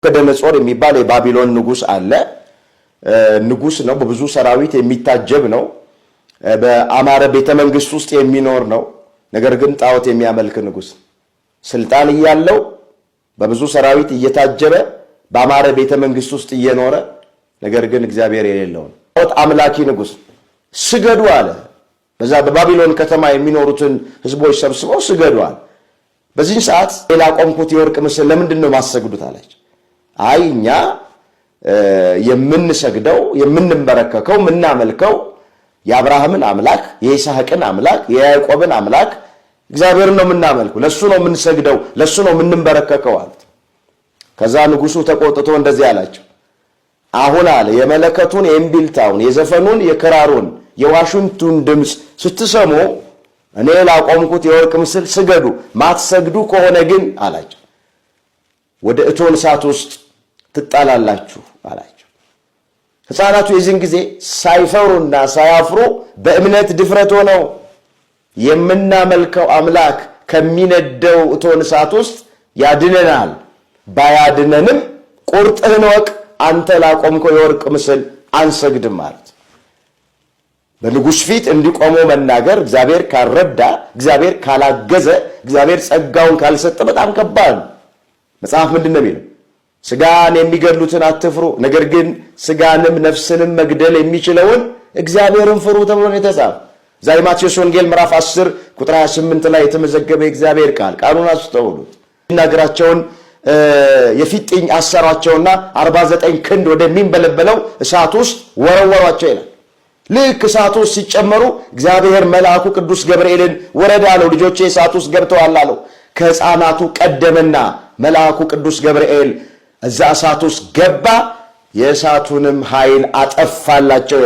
ናቡከደነጾር የሚባል የባቢሎን ንጉስ አለ። ንጉስ ነው። በብዙ ሰራዊት የሚታጀብ ነው። በአማረ ቤተ መንግስት ውስጥ የሚኖር ነው። ነገር ግን ጣዖት የሚያመልክ ንጉስ፣ ስልጣን እያለው፣ በብዙ ሰራዊት እየታጀበ፣ በአማረ ቤተ መንግስት ውስጥ እየኖረ፣ ነገር ግን እግዚአብሔር የሌለው ጣዖት አምላኪ ንጉስ ስገዱ አለ። በዛ በባቢሎን ከተማ የሚኖሩትን ህዝቦች ሰብስበው ስገዱ አለ። በዚህን ሰዓት ላቆምኩት የወርቅ ምስል ለምንድን ነው ማትሰግዱት አላቸው። አይ፣ እኛ የምንሰግደው፣ የምንንበረከከው፣ የምናመልከው የአብርሃምን አምላክ፣ የይስሐቅን አምላክ፣ የያዕቆብን አምላክ እግዚአብሔርን ነው የምናመልከው፣ ለእሱ ነው የምንሰግደው፣ ለእሱ ነው የምንንበረከከው አሉት። ከዛ ንጉሱ ተቆጥቶ እንደዚህ አላቸው። አሁን አለ፣ የመለከቱን፣ የእምቢልታውን፣ የዘፈኑን፣ የክራሩን፣ የዋሽንቱን ድምፅ ስትሰሙ እኔ ላቆምኩት የወርቅ ምስል ስገዱ። ማትሰግዱ ከሆነ ግን አላቸው፣ ወደ እቶን እሳት ውስጥ ትጣላላችሁ አላቸው። ሕፃናቱ የዚህን ጊዜ ሳይፈሩና ሳያፍሩ በእምነት ድፍረት ሆነው የምናመልከው አምላክ ከሚነደው እቶን እሳት ውስጥ ያድነናል፣ ባያድነንም ቁርጥህን እወቅ፣ አንተ ላቆምከው የወርቅ ምስል አንሰግድም አሉት። በንጉሥ ፊት እንዲቆሙ መናገር እግዚአብሔር ካልረዳ፣ እግዚአብሔር ካላገዘ፣ እግዚአብሔር ጸጋውን ካልሰጠ በጣም ከባድ ነው። መጽሐፍ ምንድን ነው የሚለው? ስጋን የሚገድሉትን አትፍሩ፣ ነገር ግን ስጋንም ነፍስንም መግደል የሚችለውን እግዚአብሔርን ፍሩ ተብሎ ነው የተጻፈ። ዛሬ ማቴዎስ ወንጌል ምዕራፍ 10 ቁጥር 28 ላይ የተመዘገበ የእግዚአብሔር ቃል፣ ቃሉን አስተውሉት። እግራቸውን የፊጥኝ አሰሯቸውና 49 ክንድ ወደሚንበለበለው እሳት ውስጥ ወረወሯቸው ይላል። ልክ እሳት ውስጥ ሲጨመሩ እግዚአብሔር መልአኩ ቅዱስ ገብርኤልን ወረድ አለው። ልጆቼ እሳት ውስጥ ገብተዋል አለው። ከሕፃናቱ ቀደመና መልአኩ ቅዱስ ገብርኤል እዛ እሳት ውስጥ ገባ፣ የእሳቱንም ኃይል አጠፋላቸው።